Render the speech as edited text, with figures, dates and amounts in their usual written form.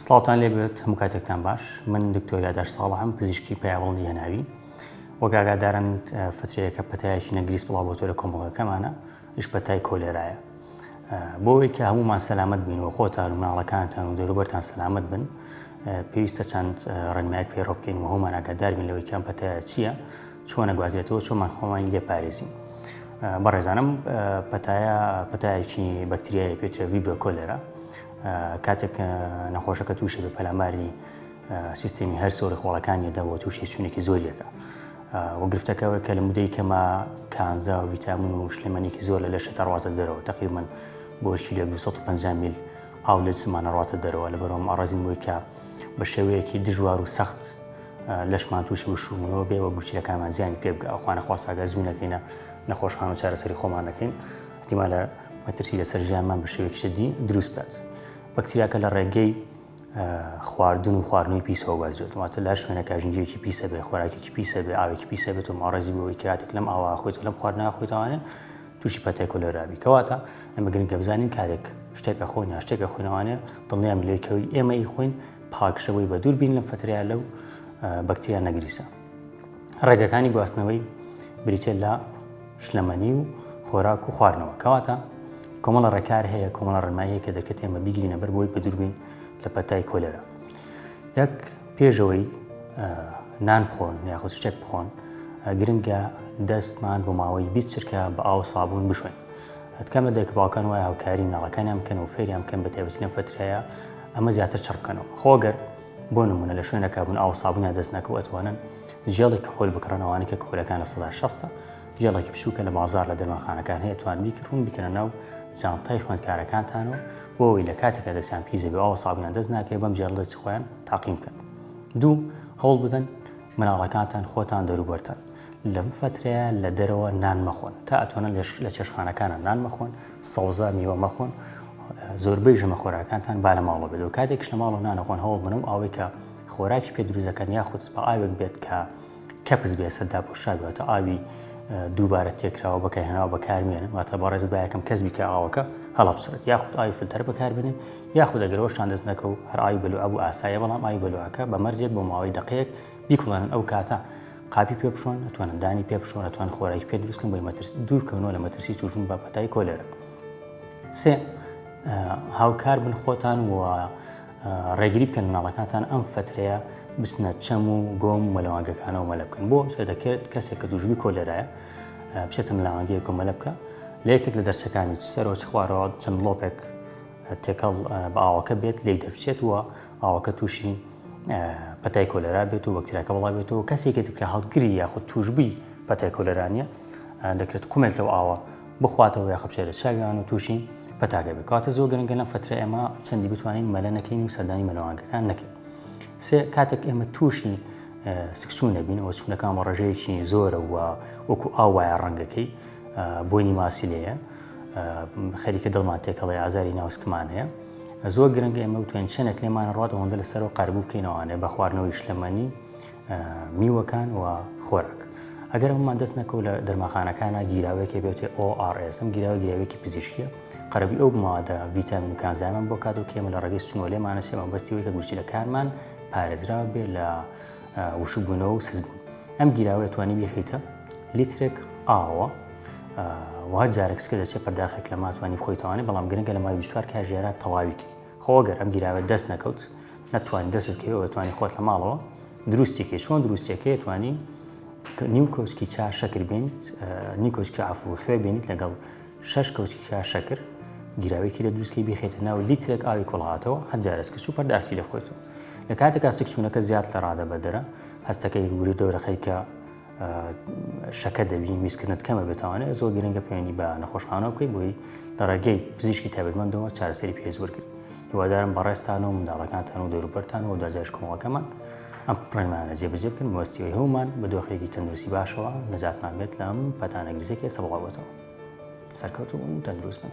سڵاوتان لێ بێت هەموو کاتێکتان باش من دکتۆر یاداش ساڵحم پزیشکی پەیاوەڵدی هەناوی وەک ئاگادارن فترەیەکە پەتایەکی نەگریس بڵاو بۆتۆ لە کۆمەڵگەکەمانە ئیش پەتای کۆلێرایە بۆ ئەوەی کە هەمومان سەلامەت بین و خۆتان و مناڵەکانتان و دەوروبەرتان سەلامەت بن پێویستە چەند ڕێنمایەک پەیڕەو بکەین و هەمومان ئاگادار بین لەوەی کە ئەم پەتایە چییە چۆنە گوازرێتەوە چۆمان خۆمانی لێ پارێزین بەڕێزانم پەتایە پەتایەکی بەکتریای پێترە Vibrio cholerae کاتێک نەخۆشەکە تووشی بە پەلاماری سیستێمی هەرس و ڕیخۆڵەکانی دەدا و تووشی چوونێکی زۆریەکە و گرفتەکەەوە کە لە مدەی کەمە کانزا و ڤیتامین و شلەمەنێکی زۆر لە لەشە دەڕواتە دەرەوە تقریبا بۆ کیلۆ 250 میل ئاو لە جسمانە ڕاتە دەرەوە لە بەرەوەم ئاڕازین بۆی کە بە شێوەیەکی دژوار و سەخت لەشمان تووشی وشومنەوە بێ و گورچیلەکانمان زیانی پێ بگە ئەوخوانە خواستاگە زوو نەکەینە نەخۆشخانە و چارەسەری خۆمان نەکەین احتیمالە مەترسی لەسەر ژیانمان بە شێوەیەکی جدی دروست بکات. بەکتریاکە لە ڕێگەی خواردن و خواردنەوەی پیسەوە گوازرێت واتە لە هەر شوێنێکا ژینگەیەکی پیسە بێ خۆراکێکی پیسە بێ ئاوێکی پیسە بێت و ماڕێزی بۆی کاتێک لەم ئاوا خۆیت و لەم خواردنە خۆیتوانێت تووشی پەتای کۆلێرا بی. کەواتە ئێمە گرنگە بزانین کاتێک شتێک ئەخۆین یا شتێک ئەخۆینەوانێ دڵنیام لەوەی کەوی ئێمە ئیخۆین پاکژە بۆی بە دوور بین لەم فترەیە لەو بەکتریا نەگریسە. ڕێگەکانی گواستنەوەی بریتە لە شلەمەنی و خۆراک و خواردنەوە. کەواتە کۆمەڵە ڕێکار هەیە کۆمەڵە ڕێنمایی هەیە کە دەکرێت ئێمە بیگرینە بەر بۆی بە دوور بین لە پەتای کۆلێرا. یەک پێشەوەی نان بخۆن یاخود شتێک بخۆن گرنگە دەستمان بۆ ماوەی 20 چرکە بە ئاو سابوون بشوێن تکام لە دایک باوکان وایە هاوکاری مناڵەکانیان بکەن و فێریان بکەن بە تایبەتی لەم فترەیە ئەمە زیاتر چڕ بکەنەوە خۆگەر بۆ نمونە لە شوێنەکە بوون ئاو سابوونیان دەست نەکەوە ئەتوانن جێڵی کحول بکڕن ئەوانەی کە کحولەکان 60% جێڵێکی بچووکە لە بازار لە دەرمانخانەکان هەیە توان بیکڕن بیکەنە ناو جانتای خوێندکارەکانتانەوە بۆ ئەوەی لە کاتێکا دەستیان پیس دەبێ ئاو سابونیان دەست ناکەوێت بەم جێڵە دەستی خۆیان تاقیم بکەن دوو هەوڵ بدەن مناڵەکانتان خۆتان دەروبەرتان لەم فترەیە لە دەرەوە نان مەخۆن تا ئەتوانن لە چێشخانەکانە نان مەخۆن سەوزە میوە مەخۆن زۆربەی ژەمە خۆراکانتان با لە ماڵەوە بێت و کاتێکش لە ماڵەوە نانەخۆن هەوڵ بنم ئەوەی کە خۆراکی پێ دروست دەکەن یاخود بە ئاوێک بێت کە کەپس بێ سەر داپۆشراوی واتە ئاوی دووبارە تێکراوە بەکارهێناوە بەکارمێنن واتە بەڕێزت با یەکەم کەس بی کە ئاوەکە هەڵبسڕێت یاخود ئاوی فلتەر بەکاربێنن یاخود ئەگەر ئەوەشتان دەست نەکەو هەر ئاوی بەلوعە بوو ئاساییە بەڵام ئاوی بەلوعەکە بە مەرجێک بۆ ماوەی دەقەیەک بیکوڵێنن ئەو کاتە قاپی پێ بشۆن ئەتوانن دانی پێ بشۆن ئەتوان خۆراکی پێ دروست کەن بۆی مەترس دوور کەونەوە لە مەترسی تووشبوون بە پەتای کۆلێرا. سێ هاوکار بن خۆتان و ڕێگری بکەن مناڵەکانتان ئەم فترەیە بچنە چەم و گۆم مەلەوانگەکانەوە مەلە بکەن بۆ چێ دەکرێت کەسێک کە دوژبی کۆلێرایە بچێتە مەلەوانگەیەک و مەلە بکە لە یەکێک لە دەرچەکانی سەرەوە چ خوارەوە چەند دڵۆپێک تێکەڵ بە ئاوەکە بێت لێی دەربچێت و ئاوەکە تووشی پەتای کۆلێرا بێت و بەکتریاکە بڵاو بێتەوە کەسێکی تر کە هەڵگری یاخود تووشبووی پەتای کۆلێرا نییە دەکرێت قومێک لەو ئاوە بخواتەوە یاخە بچێتە چاویان و تووشی پەتاکە بێت کەواتە زۆر گرنگە لەم فترە ئێمە چەندی بتوانین مەلە نەکەین و سەردانی مەلەوانگەکان نەکەین سێ کاتێک ئێمە تووشی سکچوون نەبین ئەوە چوونەکان بە ڕێژەیەکی زۆرە و وەکو ئاو وایە ڕەنگەکەی بۆنی ماسی لێیە خەریکە دڵمان تێکەڵی ئازاری ناوسکمان هەیە زۆر گرنگە ئێمە بتوانین چەندێک لێمان ڕات ئەوەندە لەسەرەوە قەرەبوو بکەینەوانێ بە خواردنەوەی شلەمەنی میوەکان و خۆراک. ئەگەر ئەمەمان دەست نەکەوت لە دەرمانخانەکانە گیراوێکی بێتێ ORS ئەم گیراوە گیراوێکی پزیشکیە قەرەبووی ئەو مادە ڤیتامین و کانزایمان بۆ کات و کێمە لە ڕێگەی سنووە لێمانە سێ مەبەستی وەی کە گورچیلەکانمان پارێزراو بێ لە وشکبوونەوە و سزبوون ئەم گیراوەیە توانی بیخیتە لیترێک ئاوە و هەر جارێک سکە دەچێت پەرداخێک لە ماتوانی بخۆیتوانێ بەڵام گرنگە لە ماوەی 24 کاژێرا تەواوی کەی خۆ گەر ئەم گیراوە دەست نەکەوت نەتوانی دەستت کەوێ ئەتوانی خۆت لە ماڵەوە دروستی کەی چۆن دروستەکەی توانی نیو کەوچکی چا شەکر بێنیت نیو کەوچکی عفو خوێ بێنیت لەگەڵ شەش کەوچکی چا شەکر گیراوێکی لە دروستکەی بیخێتە ناو لیترێک ئاوی کوڵاتەوە هەر جارێک سوپەر داخی لە خۆیتەوە لە کاتێکا سکچوونەکە زیاد لە ڕادە بەدەرە هەستەکەی وری دەورەخەی کە شەکە دەبی میزکردنت کەمە بێتوانێت زۆر گرنگە پەیوەندی بە نەخۆشخانە بکەیت بۆی لە ڕێگەی پزیشکی تایبەتمەندەوە چارەسەری پێویست وەرگریت هیوادارم بەڕێزتان و منداڵەکانتان و دەوروبەرتان و دواجاریش کۆمەڵەکەمان ئەم ڕێنمایانە جێبەجێ بکەن مەبەستی ئەوەی هەموومان بە دۆخێکی تەندروستی باشەوە نەجاتمان بێت لەم پەتا نەگریسەی کە ئێستا بڵاوبووەتەوە. سەرکەوتوو بن و تەندروست بن.